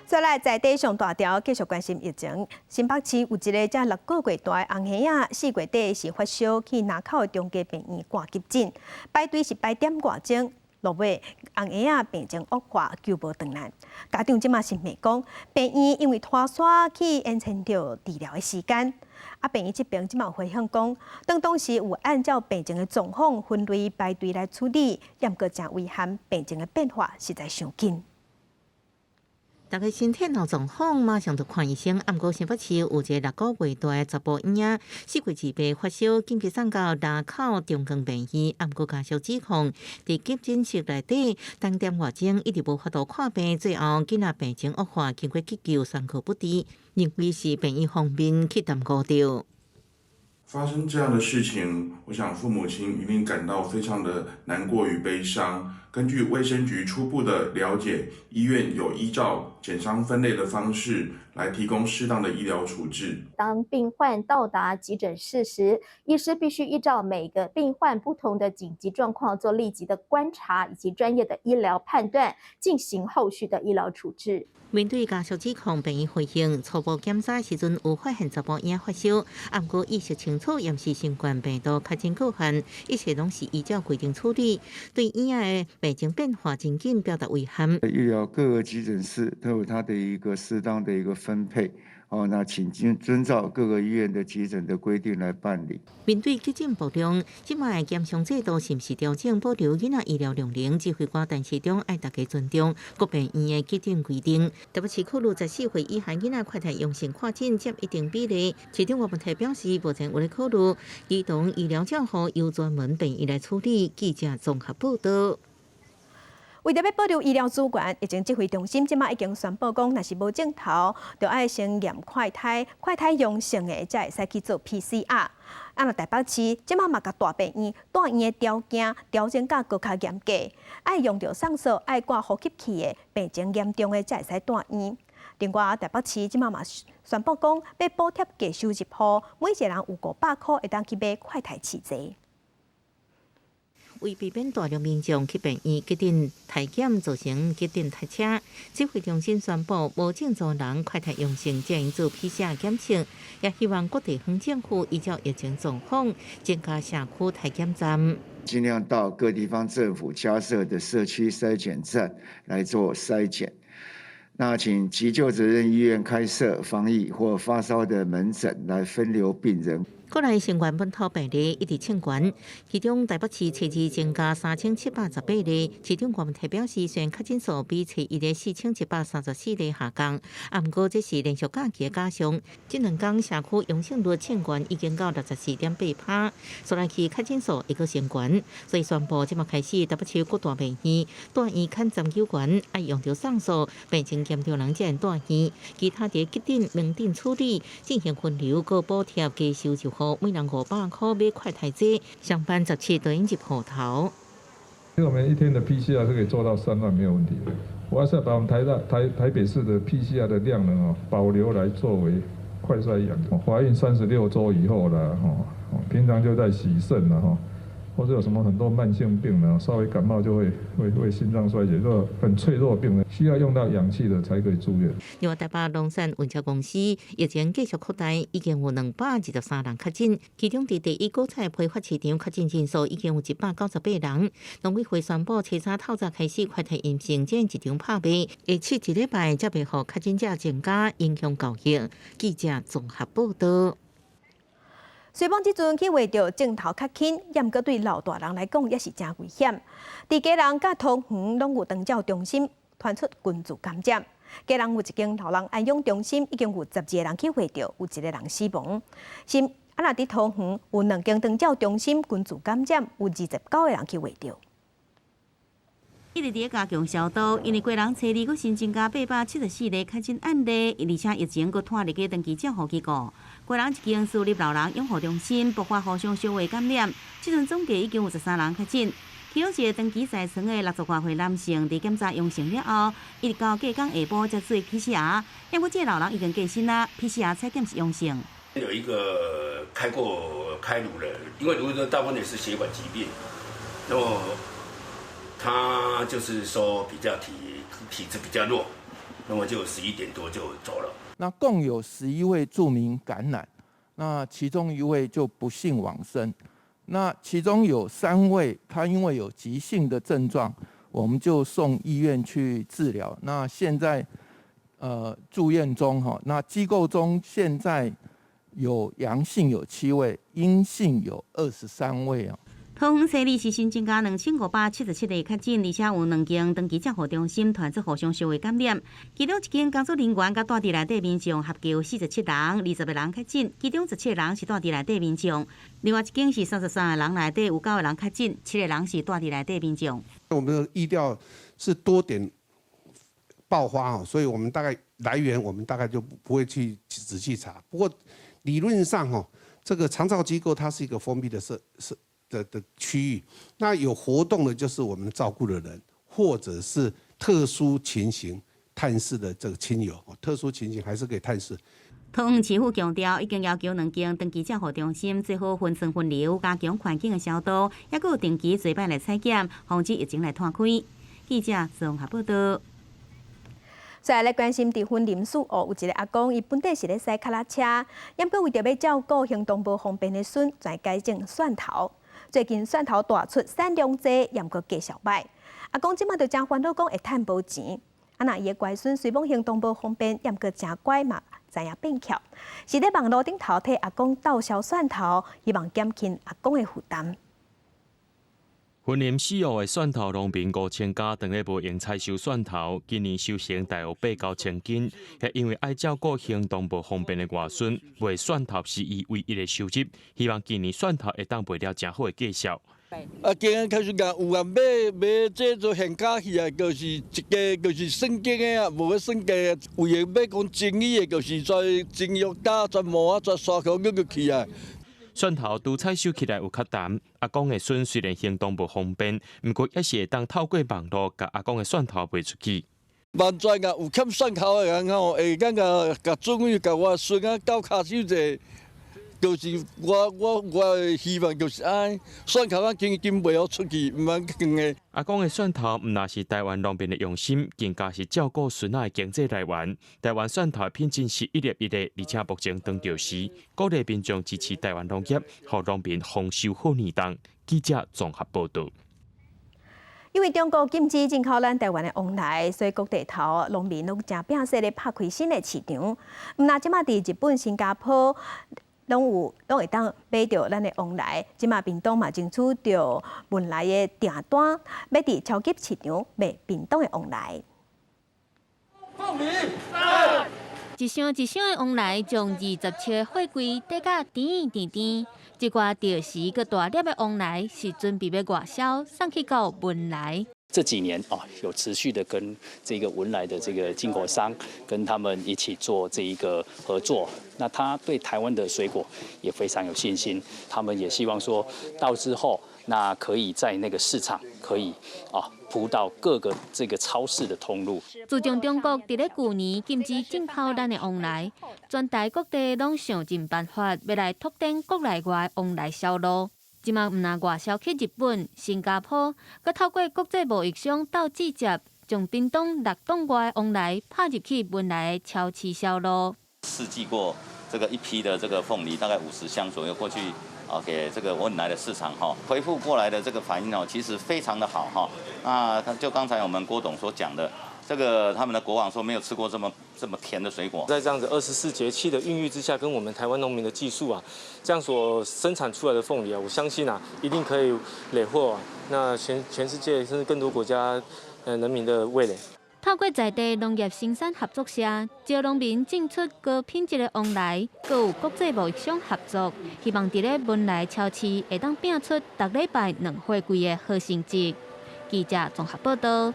再来，在地上大条继续关心疫情。新北市有一个才6个月大的红婴仔，4月底是发烧去林口的中继病院挂急诊，排队是排点外钟，落尾红婴仔病情恶化，救无转来。家长这马是骂讲，病院因为拖沙去延长著治疗的时间。啊，病院这边这马有回应讲，当时有按照病情的状况分类排队来处理，毋过真遗憾，病情的变化实在伤紧。大家身体若状况，马上就看医生。毋过新北市有一个6个月大的查埔婴仔，4月28发烧，紧急送到林口长庚病院。毋过家属指控，伫急诊室内底等点外钟，一直无法度看病，最后囡仔病情恶化，经过急救，宣告不治，认为是病院方面去耽误著。发生这样的事情，我想父母亲一定感到非常的难过与悲伤。根据卫生局初步的了解，医院有依照检伤分类的方式来提供适当的医疗处置。当病患到达急诊室时，医师必须依照每个病患不同的紧急状况做立即的观察以及专业的医疗判断，进行后续的医疗处置。面对家属指控，病院回应初步检查时阵有发现查埔婴发烧，毋过意识清楚，也是新冠病毒确诊个案，一切拢是依照规定处理。对婴仔的病情变化真紧，表达遗憾。医疗各个急诊室都有它的一个适当的一个分配。哦，那请遵照各个医院的急诊的规定来办理。面对急诊爆量，这摆的检伤制度是毋是调整保留囡仔医疗量能？指挥官陈时中爱大家尊重各病院的急诊规定。台北市考虑14岁以下囡仔快筛阳性确诊占一定比例。市长吴文泰表示，目前有咧考虑儿童医疗照护由专门病院来处理。记者综合报道。为著欲保留医疗资源，疫情指挥中心这马已经宣布讲，若是无症头，就爱先验快筛，快筛阳性的才会使去做 PCR。啊，若台北市这马嘛共大病院、住院的条件调整甲阁较严格，爱用著送数、爱挂呼吸器的病情严重的才会使住院。另外，台北市这马嘛宣布讲，欲补贴低收入户，每一个人有500箍会当去买快筛试剂。为避免大量民众去病院急诊筛检，造成急诊塞车，指挥中心宣布，无症状人快筛阳性，才用做 PCR 检测。也希望各地方政府依照疫情状况，增加社区筛检站，尽量到各地方政府加设的社区筛检站来做筛检。那请急救责任医院开设防疫或发烧的门诊来分流病人。国内新冠本土病例一直冲悬，其中台北市初二增加3718例。市长郭文泰表示，虽然确诊数比初一的4134例下降，啊，毋过这是连续假期的加上。这两天社区阳性率冲悬已经到64.8%，所来去确诊数会阁升悬，所以宣布这马开始台北市各大病院、住院看针灸员爱用著送数病情嚴重人才會住院，其他佇急診、門診處理進行分流，閣補貼加收入戶，每人500箍買快篩劑，上班17都應入戶頭。因為我們一天的 PCR 是可以做到3萬，沒有問題的。我還是要把我們台大台台北市的 PCR 的量能哦保留來作為快篩養。懷孕36週以後了，吼，平常就在洗腎了，吼。或者有什麼很多慢性病呢，稍微感冒就會心臟衰竭，這個很脆弱病人需要用到氧氣的才可以住院。另外，台北龍山運車公司疫情繼續擴大，已經有223人確診，其中佇第一果菜批發市場確診人數已經有198人。農委會宣布，初三透早開始快篩陰性，這一場拍賣，下試一禮拜才袂予確診者增加，影響交易。記者綜合報道。雖罔這陣去畫著症頭較輕，毋過對老大人來講也是誠危險。佇基隆佮桃園攏有長照中心傳出群聚感染，基隆有一間老人安養中心已經有12個人去畫著，有一個人死亡。是啊，若佇桃園有兩間長照中心群聚感染，有29個人去畫著。一直佇咧加強消毒，因為基隆初二閣新增加874例確診案例，而且疫情閣拖入去長期照護機構。基隆一間私立老人養護中心爆發互相相話感染，這陣總計已經有13人確診。其中一個長期在床的60外歲男性，佇檢查陽性了後，一直到隔工下晡才做 PCR，不過這個老人已經過身啦，PCR 採檢是陽性。有一個開過開顱的，因為顱的大部分也是血管疾病，那麼他就是說比較體質比較弱，那麼就11點多就走了。那共有11位住民感染，那其中一位就不幸往生。那其中有三位，他因為有急性的症狀，我們就送醫院去治療。那現在住院中哈，那機構中現在有陽性有7位，陰性有23位啊。桃園初二是新增加2577例確診，而且有兩間長期照護中心傳出互相相話感染。其中一間工作人員佮蹛佇內底民眾合計有47人，20個人確診，其中17個人是蹛佇內底民眾。另外一間是33個人內底有9個人確診，7個人是蹛佇內底民眾。我們的疫調是多點爆發哦，所以我們大概來源我們大概就不會去仔細查。不過理論上哦，這個長照機構它是一個封閉的設設的區域，那有活動的，就是我們照顧的人，或者是特殊情形探視的這個親友，特殊情形還是可以探視。桃園市府強調，已經要求兩間長期照護中心做好分層分流，加強環境的消毒，抑閣有定期做擺來採檢，防止疫情來湠開。記者綜合報道。再來關心佇雲林四湖有一个阿公，伊本底是咧駛跤踏車，毋過為著欲照顧行動無方便的孫，就改種蒜頭。最近蒜頭大出產量濟，毋過價數䆀。阿公這馬就誠煩惱，講會趁無錢。啊，若伊的乖孫雖罔行動無方便，毋過誠乖嘛，知影變巧，是咧網路頂頭替阿公鬥銷蒜頭，希望減輕阿公的負擔。雲林四湖的蒜頭農民5000家，當咧無閒採收蒜頭，今年收成大約8、9千斤。也因為愛照顧行動無方便的外孫，賣蒜頭是伊唯一的收入。希望今年蒜頭會當賣了誠好的價數。啊，今日開始講有人買買這做現價去啊，就是一個就是算斤的啊，無咧算價的。為了欲講爭議的，就是在蒸肉加、在磨啊、在刷口入去啊。蒜頭拄採收起來有較澹，阿公的孫雖然行動無方便，毋過也是會當透過網路共阿公的蒜頭賣出去。萬一若有欠蒜頭的人吼，會當共共準予共我孫仔鬥跤手者，就是我的希望就是按呢，蒜頭仔緊緊賣予出去，毋通囥的。阿公的蒜頭毋但是台灣農民的用心，更加是照顧孫仔的經濟來源。台灣蒜頭品質是一粒一粒，而且目前當著時，鼓勵民眾支持台灣農業，予農民豐收好年冬。記者綜合報導。因為中國禁止進口咱台灣的黃梨，所以各地頭農民攏誠拚勢咧拍開新的市場。毋但這馬佇日本、新加坡，攏有攏會當買著咱的黃梨，這馬屏東嘛爭取著文萊的訂單，欲佇超級市場賣屏東的黃梨。一箱一箱的黃梨，將27个貨櫃疊甲甜甜甜，這寡著時閣大粒的黃梨是準備欲外銷，送去到文萊。這幾年啊，有持續的跟這個文萊的這個進口商，跟他們一起做這一個合作。那他對台灣的水果也非常有信心，他們也希望說到之後，那可以在那個市場可以啊鋪到各個這個超市的通路。自從中國佇咧舊年禁止進口咱的旺來，全台各地攏想盡辦法欲來拓展國內外旺來銷路。這馬毋但外銷去日本、新加坡，閣透過國際貿易商鬥直接，將屏東六棟外的旺來拍入去文萊的超市銷路。試寄過這個一批的這個鳳梨，大概50箱左右過去啊，給這個文萊的市場哈，回復過來的這個反應哦，其實非常的好哈。那就剛才我們郭董所講的，這個他們的國王說沒有吃過這麼甜的水果。在這樣子24節氣的孕育之下，跟我們台灣農民的技術啊，這樣所生產出來的鳳梨啊，我相信啊，一定可以累獲那全世界甚至更多國家人民的味蕾。透過在地農業生產合作社，招農民種出高品質的旺來，閣有國際貿易商合作，希望佇咧文萊超市會當拼出逐禮拜兩貨櫃的好成績。記者綜合報道。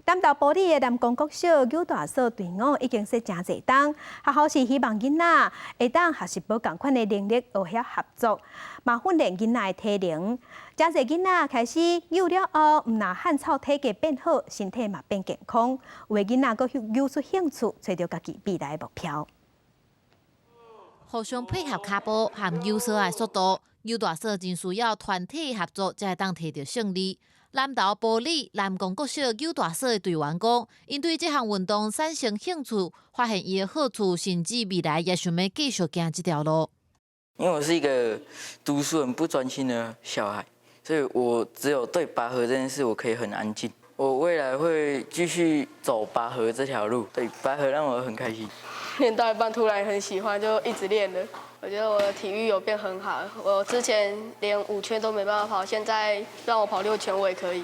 南投埔里的南光國小搝大索隊伍已經說誠濟冬，學校是希望囡仔會當學習無仝款的能力，學曉合作，嘛訓練囡仔的體能。誠濟囡仔開始搝了後，毋但汗臭體格變好，身體嘛變健康。有的囡仔閣搝出興趣，揣著家己未來的目標。互相配合跤步和搝索的速度，搝大索真需要團體合作，才會當摕著勝利。南投埔里南光國小搝大索的隊員講，𪜶對這項運動產生興趣，發現伊的好處，甚至未來也想欲繼續行這條路。因為我是一個讀書很不專心的小孩，所以我只有對拔河這件事，我可以很安靜。我未來會繼續走拔河這條路，對，拔河讓我很開心。練到一半突然很喜歡，就一直練了。我覺得我的體育有變很好，我之前連5圈都沒辦法跑，現在讓我跑6圈我也可以。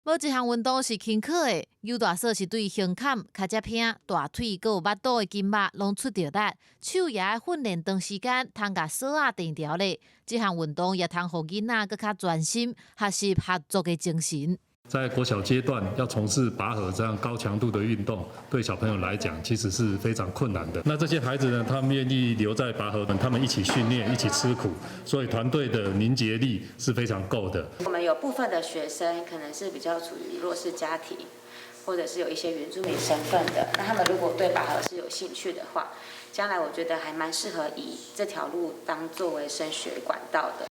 無一項運動是輕巧的，搝大索是對胸坎、跤脊骿、大腿閣有腹肚的筋肉攏出著力，手也愛訓練長時間，通共索仔定牢咧。這項運動也通予囡仔閣較專心，學習合作的精神。在國小階段要從事拔河這樣高強度的運動，對小朋友來講其實是非常困難的。那這些孩子呢，他們願意留在拔河，他們一起訓練，一起吃苦，所以團隊的凝結力是非常夠的。我們有部分的學生可能是比較處於弱勢家庭，或者是有一些原住民身份的，那他們如果對拔河是有興趣的話，將來我覺得還蠻適合以這條路當作為升學管道的。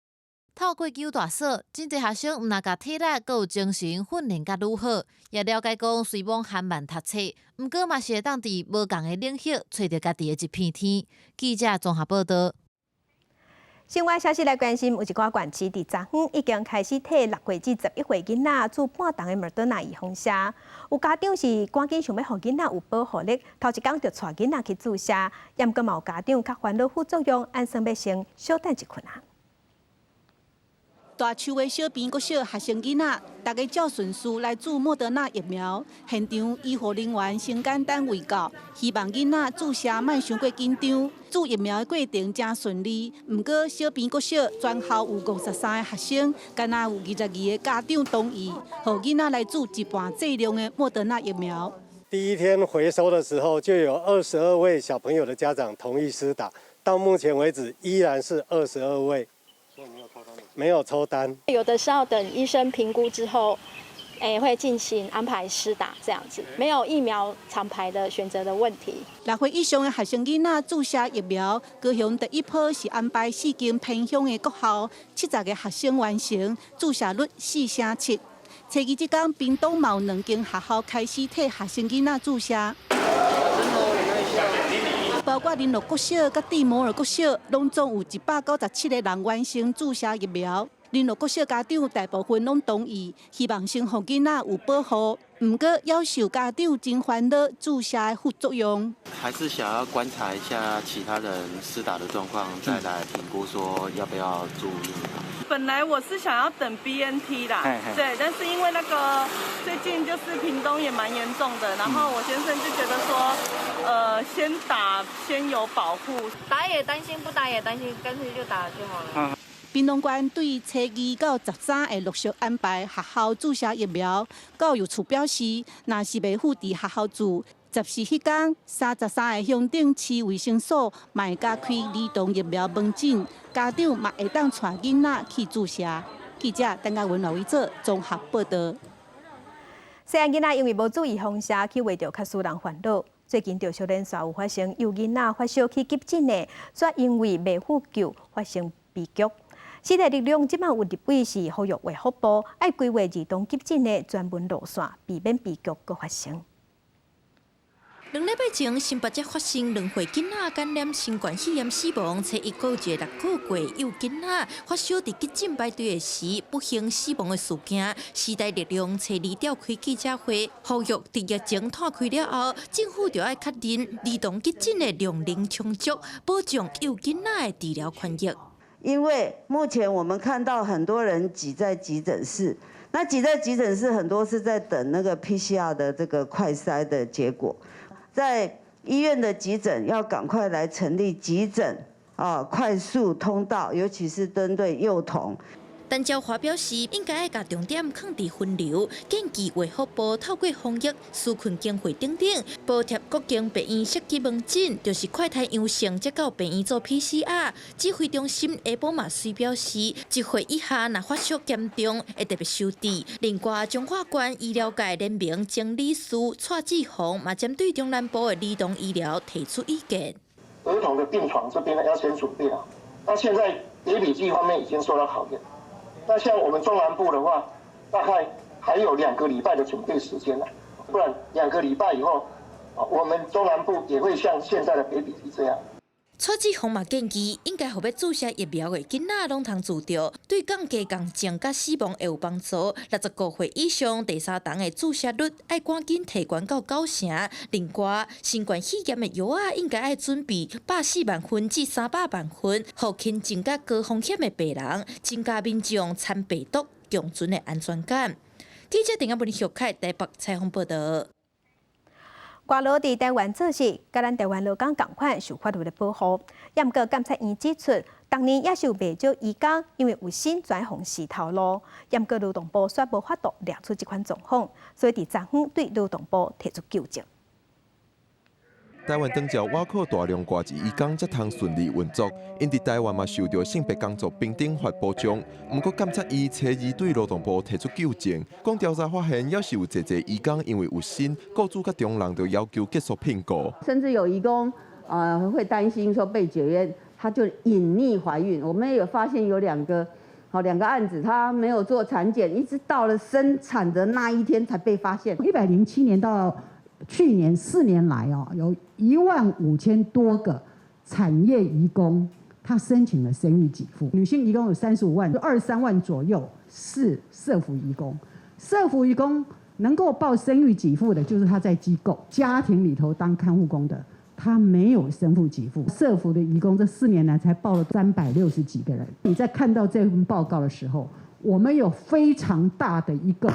透過搝大索，真濟學生毋但共體力，閣有精神訓練甲愈好，也了解講雖罔緩慢讀冊，毋過嘛是會當佇無仝的領域揣著家己的一片天。記者綜合報道。新聞消息來關心，有一寡縣市佇昨昏已經開始替6歲至11歲囡仔注半筒的莫德納預防射。有家長是趕緊想欲予囡仔有保護力，頭一工就帶囡仔去注射，毋過嘛有家長較煩惱副作用，按算欲先小等一陣仔。大樹的小平國小學生囡仔，逐家照順序來注莫德納疫苗。現場醫護人員先簡單衛教，希望囡仔注射莫傷過緊張。注疫苗的過程誠順利，毋過小平國小全校有53個學生，敢若有22個家長同意，予囡仔來注一半劑量的莫德納疫苗。第一天回收的時候，就有22位小朋友的家長同意施打，到目前為止依然是22位。沒有抽單，有的是要等醫生評估之後，會進行安排施打這樣子，沒有疫苗廠牌的選擇的問題。6歲以上的學生囡仔注射疫苗，高雄第一波是安排四間偏鄉的國校，70個學生完成，注射率4.7%。初二這工，屏東嘛有兩間學校開始替學生囡仔注射。包括麟洛國小佮蒂摩爾國小，攏總有197個人完成注射疫苗。麟洛國小家長大部分攏同意，希望先予囡仔有保護。毋過，猶受家長真煩惱注射的副作用。還是想要觀察一下其他人施打的狀況，再來評估說要不要注疫苗。本來我是想要等 BNT 啦，對，但是因為那個最近就是屏東也蠻嚴重的，然後我先生就覺得說，先打先有保護，打也擔心，不打也擔心，乾脆就打就好了。屏東縣對初二到13會陸續安排學校注射疫苗。教育處表示，若是袂赴佇學校注，14彼工，33个鄉鎮市衛生所嘛會加開兒童疫苗門診，家長嘛會當帶囡仔去注射。記者鄧家文、劉偉哲綜合報道。細漢囡仔因為無注意風邪，去為著較使人煩惱。最近著小連續有發生有囡仔發燒去急診的，卻因為袂赴救，發生悲劇。時代力量這擺有立委是呼籲衛福部愛規劃兒童急診的專門路線，避免悲劇閣發生。2禮拜前，新北才發生2歲囡仔感染新冠肺炎死亡，初一閣有一個6個月幼囡仔發燒佇急診排隊的時，不幸死亡的事件。時代力量初二召開記者會，呼籲佇疫情湠開了後，政府就愛確認兒童急診的量能充足，保障幼囡仔的治療權益。因為目前我們看到很多人擠在急診室，那擠在急診室很多是在等那個 PCR 的這個快篩的結果。在醫院的急診要趕快來成立急診啊，快速通道，尤其是針對幼童。陳昭華表示，應該愛共重點放佇分流，建議衛福部透過防疫紓困經費等等，補貼各間病院設置門診，就是快篩陽性才到病院做 PCR。指揮中心下晡嘛隨表示，1歲以下若發燒嚴重，會特別收治。另外，彰化縣醫療界聯盟前理事蔡志宏嘛針對中南部的兒童醫療提出意見。兒童的病床這邊呢要先準備好，那現在北比劑方面已經受到考驗。那像我們中南部的話，大概還有2個禮拜的準備時間啦，不然2個禮拜以後，我們中南部也會像現在的北比這樣。蔡志宏嘛建議，應該予欲注射疫苗的囡仔攏通注著，對降低重症佮死亡會有幫助。65歲以上第三針的注射率愛趕緊提懸到9成。另外，新冠肺炎的藥仔應該愛準備140萬份至300萬份，予輕症佮高風險的病人，增加民眾參病毒共存的安全感。記者鄧亞文、許凱台北採訪報道。外勞佇台灣做事，佮咱台灣勞工仝款受法律的保護。也毋過監察院指出，逐年也是有袂少移工因為有心轉予死頭路。也毋過勞動部卻無法度掠出這款狀況，所以佇昨昏對勞動部提出糾正。台灣長照倚靠大量外籍移工才通順利運作，𪜶佇台灣嘛受著性別工作平等法保障。毋過監察院初二對勞動部提出糾正，講調查發現，猶是有濟濟移工因為有身，雇主佮中人就要求結束聘雇，甚至有移工會擔心說被解約，他就隱匿懷孕。我們也有發現有兩個案子，他沒有做產檢，一直到了生產的那一天才被發現。107年到去年4年來哦，有1.5萬多個產業移工，他申請了生育給付。女性移工有35萬，就23萬左右是社福移工。社福移工能夠報生育給付的，就是他在機構、家庭裡頭當看護工的，他沒有生育給付。社福的移工這4年來才報了360幾個人。你在看到這份報告的時候，我們有非常大的一個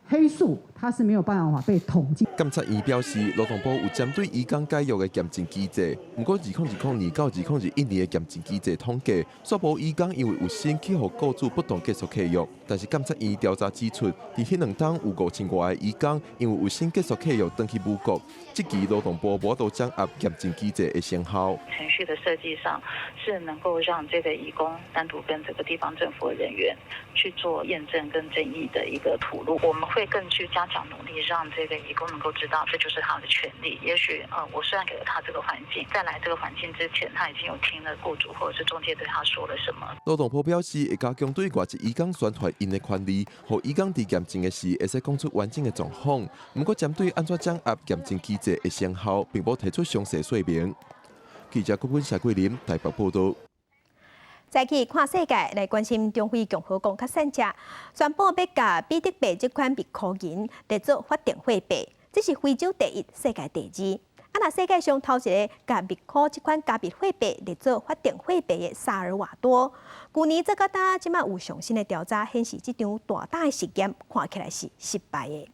黑數，它是沒有辦法被統計。監察院表示，勞動部有針對移工解約的嚴正機制，毋過2020年到2021年的嚴正機制統計，煞無移工因為有身去予雇主不當結束契約。但是監察院調查指出，佇彼兩冬有5000外个移工因為有身結束契約轉去母國，這期勞動部無法度掌握嚴正機制的成效。程序的設計上是能夠讓這個移工單獨跟這個地方政府的人員去做驗證跟爭議的一個途路，我們會更去加強努力，讓這個移工能夠知道這就是他的權利。也許，我雖然給了他這個環境，在來這個環境之前，他已經有聽了雇主或者是中介對他說了什麼。勞動部表示，會加強對外籍移工宣傳𪜶的權利，予移工佇嚴重的時會使講出完整的狀況。毋過，針對按怎掌握驗證機制的成效，並無提出詳細說明。記者郭文、謝桂林台北報道。再去看世界，來關心中非共和國較散赤，宣布欲共比特幣這款幣箍銀列做法定貨幣，這是非洲第一，世界第二。啊，若世界上頭一个共幣箍這款加密貨幣列做法定貨幣的薩爾瓦多，舊年做到今，這馬有上新的調查顯示，這場大膽的實驗看起來是失敗的。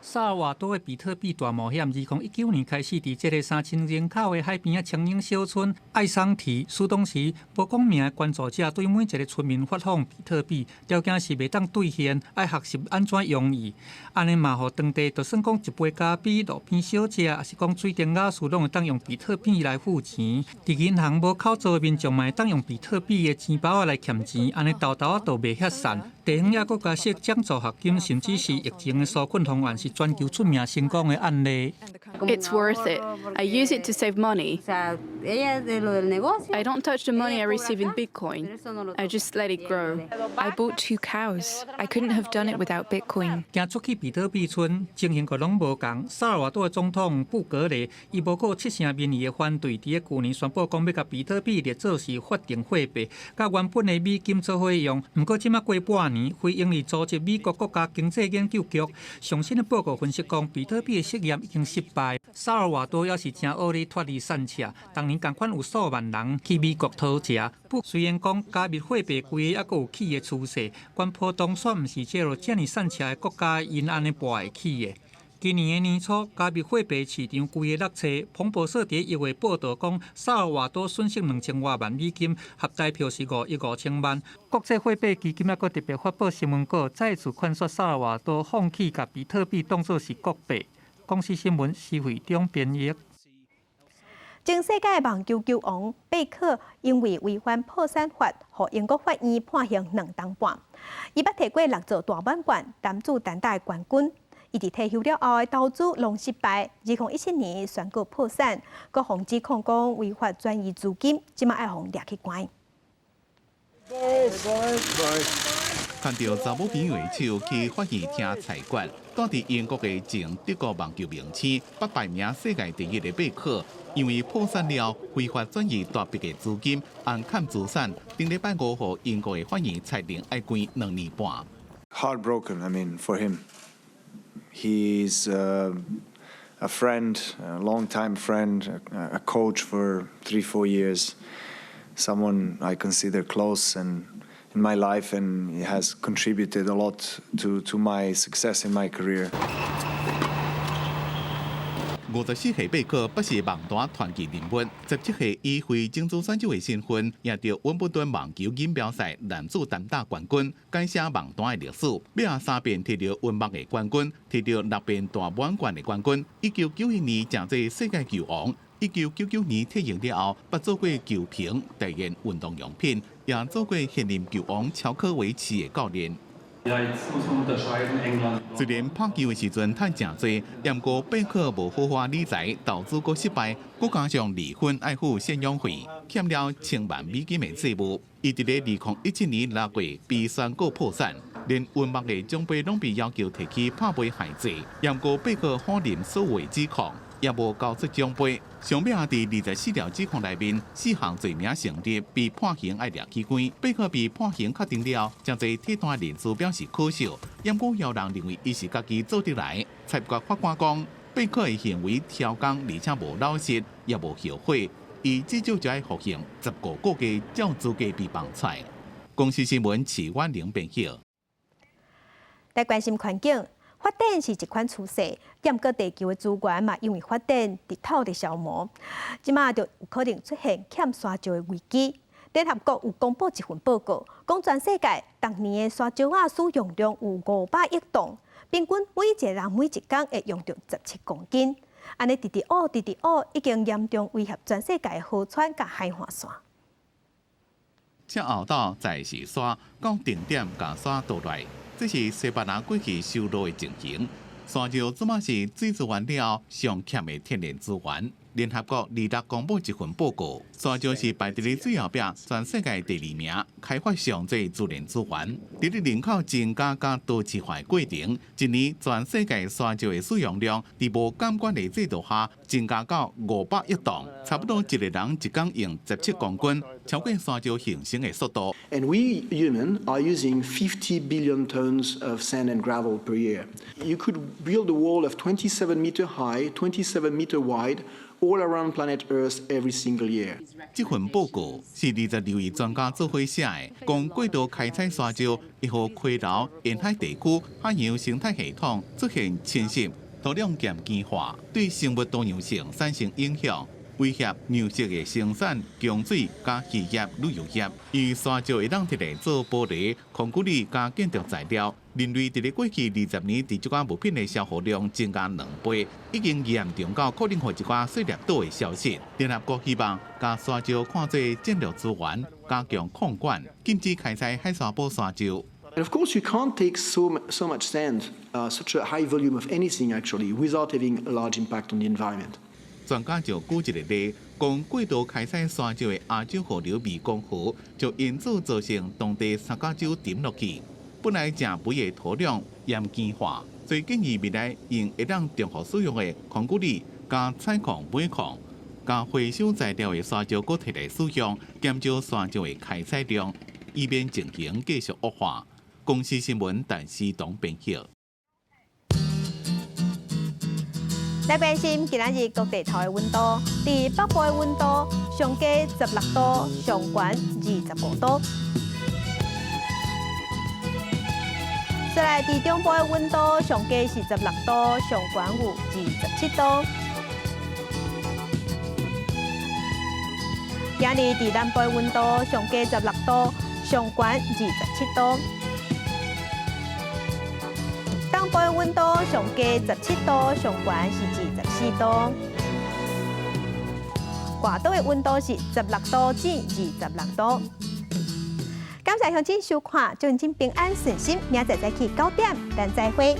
薩爾瓦多的比特幣大冒險，2019年開始，佇這个3000人口的海邊仔精英小村愛桑提，蘇當時無講名的捐助者對每一个村民發放比特幣，條件是袂當兌現，愛學習按怎用伊。按呢嘛，予當地就算講一杯咖啡、路邊小食，抑是講水電瓦斯，攏會當用比特幣來付錢。佇銀行無口座的民眾嘛會當用比特幣的錢包仔來欠錢，按呢沓沓仔就袂遐散。地方猶閣加設獎助學金，甚至是疫情的紓困方案，是全球出名成功的案例。 It's worth it. I use it to save money. I don't touch the money I receive in Bitcoin. I just let it grow. I bought two cows. I couldn't have done it without Bitcoin. 行出去比特幣村，情形閣攏無仝。薩爾瓦多的總統布格雷，伊無顧七成民意的反對，佇咧舊年宣布講欲共比特幣列做是法定貨幣，佮原本的美金做伙用。毋過這馬過半年，非營利組織美國國家經濟研究局上新的報告分析講，比特幣的實驗已經失敗。薩爾瓦多猶是誠烏咧脫離散赤，當年仝款有數萬人去美國討食。不雖然講加密貨幣規个猶閣有起的趨勢，懸波動煞毋是這個遮爾散赤的國家𪜶按呢跋會起的。今年的年初，加密貨幣市場規个落車，彭博社佇1月報導講，薩爾瓦多損失2000外萬美金，合台票是5億5千萬。國際貨幣基金猶閣特別發布新聞稿，再次勸說薩爾瓦多放棄共比特幣當做是國幣。公視新聞施惠中編譯。前世界網球球王貝克因為違反破產法，予英國法院判刑2冬半。伊捌提過六座大滿貫男子單打冠軍。伊佇退休了後的投資攏失敗，2017年宣告破產，閣予指控講違法轉移資金，這馬愛予掠去關。牽著查某朋友的手去法院聽裁決，住佇英國的前德國網球明星，捌排名世界第一的貝克，因為破產了，非法轉移大筆的資金，按欠資產，頂禮拜五予英國的法院裁定愛關2年半。 Heartbroken, I mean, for him. He's a friend, a long-time friend, a coach for 3, 4 years, someone I consider close and in my life, and he has contributed a lot to my success in my career. 54歲貝克不是網壇傳奇人物，17歲以非種子選手的身份贏得溫布頓網球錦標賽男子單打冠軍，改寫網壇的歷史。尾後三遍摕著溫網的冠軍，摕著六遍大滿貫的冠軍。1991年成做世界球王，1999年退役了後，捌做過球評、代言運動用品，也做過現任球王喬科維奇的教練。雖然拍球的時陣趁誠濟，毋過貝克無好好理財，投資閣失敗，閣加上離婚愛付贍養費，欠了千萬美金的債務。伊佇咧2017年6月被宣告破產，連溫網的獎盃攏被要求提去拍賣還債。毋過貝克否認所有的指控，也無交出獎盃。上尾仔佇24條指控內面，四項罪名成立，被判刑愛掠去關。貝克被判刑確定了，誠濟體壇人士表示可惜。毋過有人認為伊是家己做得來。裁決法官講，貝克的行為刁工，而且無老實，也無後悔。伊至少就愛服刑15個月，才有資格被放出來。公視新聞齊婉玲編譯。來關心環境。發展是一款趨勢，毋過地球的資源嘛，因為發展直透佇消磨，這馬就有可能出現欠沙石的危機。聯合國有公布一份報告，講全世界逐年的沙石仔使用量有500億噸，平均每一個人每一工會用著17公斤。按呢直直挖，直直挖，已經嚴重威脅全世界的河川佮海岸線。車後島在是沙，到定點共沙倒來。這是西班牙過去修路的情形。沙石這馬是水資源了後上欠的天然資源。聯合國26公布一份報告，沙石是排佇咧最後壁，全世界第二名，開發上濟自然資源。佇咧人口增加佮都市化的過程，一年全世界沙石的使用量，佇無監管的制度下，增加到500億噸，差不多一個人一工用17公斤，超過沙石形成的速度。 And we human are using 50 billion tons of sand and gravel per year. You could build a wall of 27 meter high, 27 meter wide, all around planet Earth every single year. 這份報告是22位專家做伙寫的，講過度開採沙石會予溪流、沿海地區海洋生態系統出現侵蝕、土壤鹽鹼化，對生物多樣性產生影響，威脅糧食的生產、供水佮漁業、旅遊業。因為沙石會當摕來做玻璃、空骨裡佮建築材料。人類佇咧過去20年，佇這寡物品的消耗量增加2倍，已經嚴重到可能予一寡細粒島會消失。聯合國希望共沙石看做戰略資源，加強控管，禁止開採海沙埔沙石。 And of course, you can't take so much sand, such a high volume of anything actually, without having a large impact on the environment. 專家就舉一個例，講過度開採沙石的亞洲河流湄公河，就因此造成當地三角洲沉落去。本來誠肥的土壤鹽鹼化，所以建議未來用會當重複使用的空骨裡佮採礦、尾礦、佮回收材料的沙石，閣摕來使用，減少沙石的開採量，以免情形繼續惡化。公視新聞陳思東編譯。來關心今仔日各地頭的溫度，佇北部的溫度上低16度，上懸25度。再來，佇中部的溫度上低是16度，上懸有27度。今日佇南部的溫度上低16度，上懸27度。東部的溫度上低17度，上懸是24度。外島的溫度是16度至26度。感謝鄉親收看，祝恁平安順心，明仔載早起9點，咱再會。